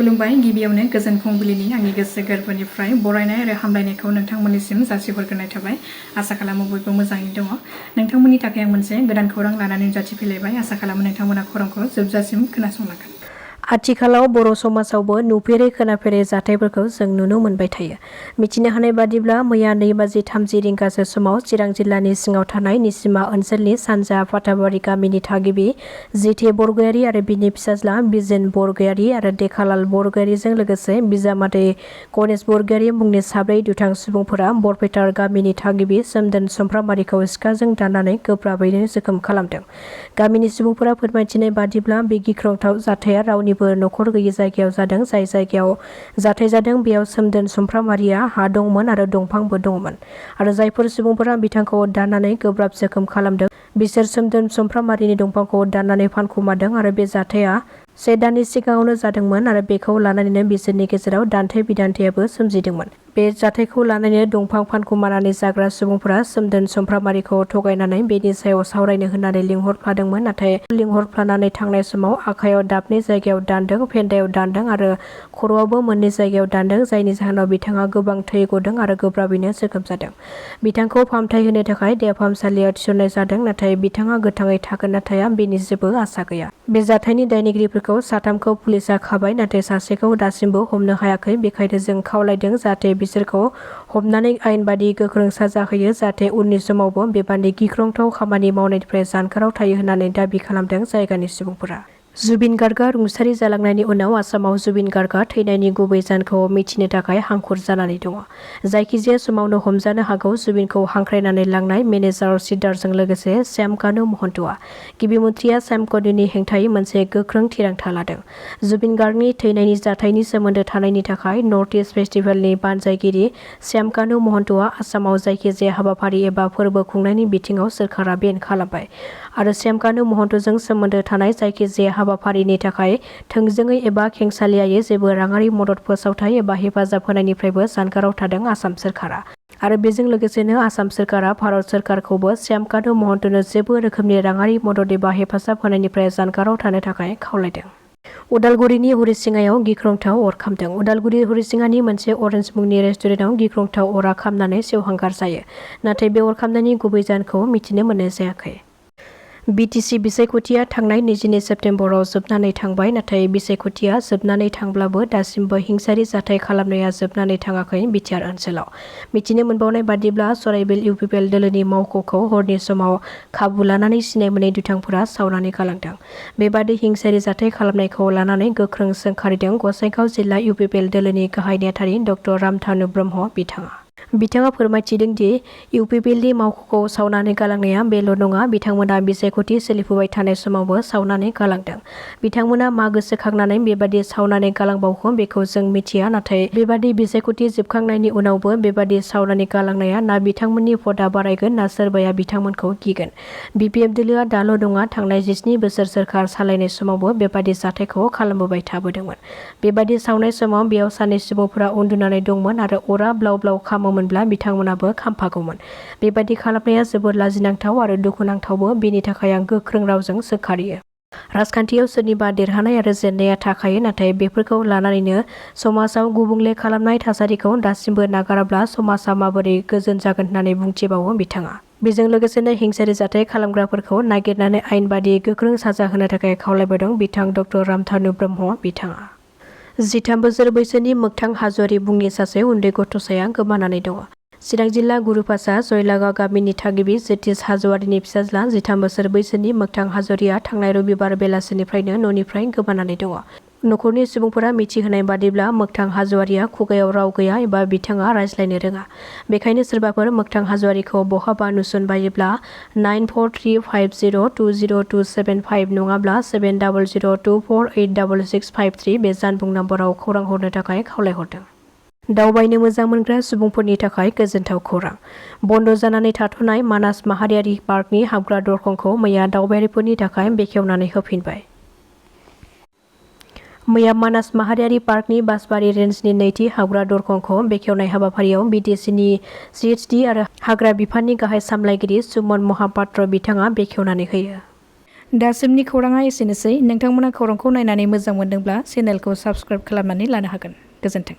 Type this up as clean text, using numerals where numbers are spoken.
खुलुमबाय गिबियावनो गोजोन फुंबिलिनि आंनि गोसो गोरबोनिफ्राय बरायनाय आरो हामलायनायखौ नोंथांमोननिसिम जासिहरग्रोनाय थाबाय। आसा खालामो बयबो मोजाङै दङ। नोंथांमोननि थाखाय आं मोनसे गोदान खौरां लानानै नुजाथिफैलायबाय। आसा खालामो नोंथांमोना खौरांखौ जोबजासिम खोनासंलांगोन। आथिखालाव बर' समाजावबो नुफेरै खोनाफेरै जाथायफोरखौ जों नुनो मोनबाय थायो। मिथिनो हानाय बादिब्ला मैया 2:30 रिंगासो समाव चिरां जिल्लानि सिङाव थानाय निसिमा ओनसोलनि सानजा फाथाबारि गामिनि थागिबि जिथे बरगयारी आरो बिनि फिसाज्ला बिजेन बरगयारी आरो देखालाल बरगयारीजों लोगोसे बिजामादै गणेश बरगयारी मुंनि साब्रै दुथां सुबुंफोरा बरपेटार गामिनि थागिबि सोमदोन सुमफ्रामारिखौ सिखाजों दाननानै गोब्राबैनो जोखोम खालामदों। गामिनि सुबुंफोरा फोरमायथिनाय बादिब्ला बे गिख्रंथाव जाथाया रावनिबो नखर गैयै जायगायाव जादों। जाय जायगायाव जाथाय जादों बेयाव सोमदोन सुमफ्रामारिया हा दंमोन आरो दंफांबो दंमोन आरो जायफोर सुबुंफोरा बिथांखौ दाननानै गोब्राब जोखोम खालामदों बिसोर सोमदोन सुमफ्रामारिनि दंफांखौ दाननानै फानखुमादों आरो बे जाथाया 1 दाननि सिगाङावनो जादोंमोन आरो बेखौ लानानैनो बिसोरनि गेजेराव दान्थे बिदान्थेयाबो सोमजिदोंमोन। बे जाथायखौ लानानैनो दंफां फानखुमानानै जाग्रा सुबुंफोरा सोमदोन सुमफ्रामारिखौ थगायनानै बेनि सायाव सावरायनो होननानै लिंहरफ्लादोंमोन। नाथाय लिंहरफ्लानानै थांनाय समाव आखायाव दाबनै जायगायाव दानदों, फेन्दायाव दानदों आरो खर'आवबो मोननै जायगायाव दानदों। जायनि जाहोनाव बिथाङा गोबां थै गदों आरो गोब्राबैनो जोखोम जादों। बिथांखौ फाहामथाय होनो थाखाय देहा फाहामसालियाव थिसननाय जादों। नाथाय बिथाङा गोथाङै थागोन ना थाया बेनि जेबो आसा गैया। बे जाथायनि दायनिगिरिफोरखौ साथामखौ पुलिसा खाबाय, नाथाय सासेखौ दासिमबो हमनो हायाखै। बेखायनो जों खावलायदों जाहाथे बिसोरखौ हमनानै आयेन बादि गोख्रों साजा होयो, जाहाथे उननि समावबो बेबादि गिख्रंथाव खामानि मावनायनिफ्राय जानगाराव थायो होननानै दाबि खालामदों जायगानि सुबुंफोरा। जुबिन गार्गआ रुंसारि जालांनायनि उनाव आसामाव जुबिन गार्गआ थैनायनि गुबै जाहोनखौ मिथिनो थाखाय हांखुर जानानै दङ। जायखिजाया समावनो हमजानो हागौ। जुबिनखौ हांख्रायनानै लांनाय मेनेजार सिद्धार्थजों लोगोसे श्याम कानु महन्तआ गिबि मन्थ्रिया श्याम कानुनि हेंथायै मोनसे गोख्रों थिरांथा लादों। जुबिन गार्गनि थैनायनि जाथायनि सोमोन्दो थानायनि थाखाय नर्थ इस्ट फेस्टिभेलनि बानजायगिरि श्याम कानु महन्तआ आसामाव जायखिजाया हाबाफारि एबा फोरबो खुंनायनि बिथिङाव सोरखारा बेन खालामबाय आरो श्याम कानु महन्तजों सोमोन्दो थानाय जायखिजाया हाबाफारिनि थाखाय थोंजोङै एबा खेंसालियायै जेबो राङारि मदद, फोसावथाय एबा हेफाजाब होनायनिफ्रायबो जानगाराव थादों आसाम सोरखारा। आरो बेजों लोगोसेनो आसाम सोरखारा भारत सोरखारखौबो श्याम कानु महन्तनो जेबो रोखोमनि राङारि मदद एबा हेफाजाब होनायनिफ्राय जानगाराव थानो थाखाय खावलायदों। उदालगुरिनि हरिसिङायाव गिख्रंथाव अर खामदों। उदालगुरि हरिसिङानि मोनसे अरेन्ज मुंनि रेस्टुरेन्टआव गिख्रंथाव अरा खामनानै सेवहांगार जायो। नाथाय बे अर खामनायनि गुबै जाहोनखौ मिथिनो मोननाय जायाखै। BTC बिसायख'थिया थांनाय 22 सेप्तेम्बराव जोबनानै थांबाय। नाथाय बिसायख'थिया जोबनानै थांब्लाबो दासिमबो हिंसायारि जाथाय खालामनाया जोबनानै थाङाखै BTR ओनसोलाव। मिथिनो मोनबावनाय बादिब्ला सराइबिल UPPL दोलोनि मावख'खौ हरनि समाव खाबु लानानै सिनाय मोनै दुथांफोरा सावनानै गालांदों। बेबादि हिंसायारि जाथाय खालामनायखौ लानानै गोख्रों सोंखारिदों गसाइगाव जिल्ला UPPL दोलोनि गाहाय नेहाथारि डक्टर रामधानु ब्रह्म बिथाङा फोरमायथिदों दि UPPLनि मावख'खौ सावनानै गालांनाया बेल' नङा, बिथांमोना बिसायख'थि सोलिफुबाय थानाय समावबो सावनानै गालांदों। बिथांमोना मा गोसोखांनानै बेबादि सावनानै गालांबावखो बेखौ जों मिथिया। नाथाय बेबादि बिसायख'थि जोबखांनायनि उनावबो बेबादि सावनानै गालांनाया ना बिथांमोननि भटआ बारायगोन ना सोरबाया बिथांमोनखौ गिगोन। BPF दोलोआ दाल' नङा, थांनाय 17 बोसोर सोरखार सालायनाय समावबो बेबादि जाथायखौ खालामबोबाय थाबोदोंमोन। बेबादि सावनाय समाव बेयाव सानै सुबुंफोरा उन्दुनानै दंमोन आरो अरा ब्लाव ब्लाव खामोमोनब्ला बिथांमोनाबो खामफागौमोन। बेबादि खालामनाया जोबोद लाजिनांथाव आरो दुखुनांथावबो। बेनि थाखाय आं गोख्रों रावजों सोंखारियो। राजखान्थियाव सोरनिबा देरहानाय आरो जेननाया थाखायो, नाथाय बेफोरखौ लानानैनो समाजाव गुबुंले खालामनाय थासारिखौ दासिमबो नागाराब्ला समाजा माबोरै गोजोन जागोन होननानै बुंथिबावो बिथाङा। बेजों लोगोसेनो हिंसायारि जाथाय खालामग्राफोरखौ नागिरनानै आयेन बादि गोख्रों साजा होनो थाखाय खावलायबोदों बिथां डक्टर रामधानु ब्रह्म बिथाङा। 13 बोसोर बैसोनि मोगथां हाज'वारि मुंनि सासे उन्दै गथ'साया गोमानानै दङ। चिरां जिल्ला गुरुपासा जयलागाव गामिनि थागिबि जतिश हाज'वारिनि फिसाज्ला 13 बोसोर बैसोनि मोगथां हाज'वारिया थांनाय रबिबार बेलासिनिफ्रायनो न'निफ्राय गोमानानै दङ। न'खरनि सुबुंफोरा मिथिहोनाय बादिब्ला मोगथां हाज'वारिया खुगायाव राव गैया एबा बिथाङा रायज्लायनो रोङा। बेखायनो सोरबाफोर मोगथां हाज'वारिखौ बहाबा नुसनबायोब्ला 9435020275 नङाब्ला 7002486653 बे जानबुं नम्बराव खौरां हरनो थाखाय खावलायहरदों। दावबायनो मोजां मोनग्रा सुबुंफोरनि थाखाय गोजोनथाव खौरां। बन्द जानानै थाथ'नाय मानास माहारियारि पार्कनि हाबग्रा दरखंखौ मैया दावबायारिफोरनि थाखाय बेखेवनानै होफिनबाय। मैया मानास माहारियारि पार्कनि बासबारि रेन्जनि नैथि हाबग्रा दरखंखौ बेखेवनाय हाबाफारियाव BTCनि CHD आरो हाग्रा बिफाननि गाहाय सामलायगिरि सुमन महापात्र बिथाङा बेखेवनानै होयो। दासिमनि खौराङा एसेनोसै। नोंथांमोना खौरांखौ नायनानै मोजां मोनदोंब्ला चेनेलखौ साबस्क्राइब खालामनानै लानो हागोन। गोजोन्थों।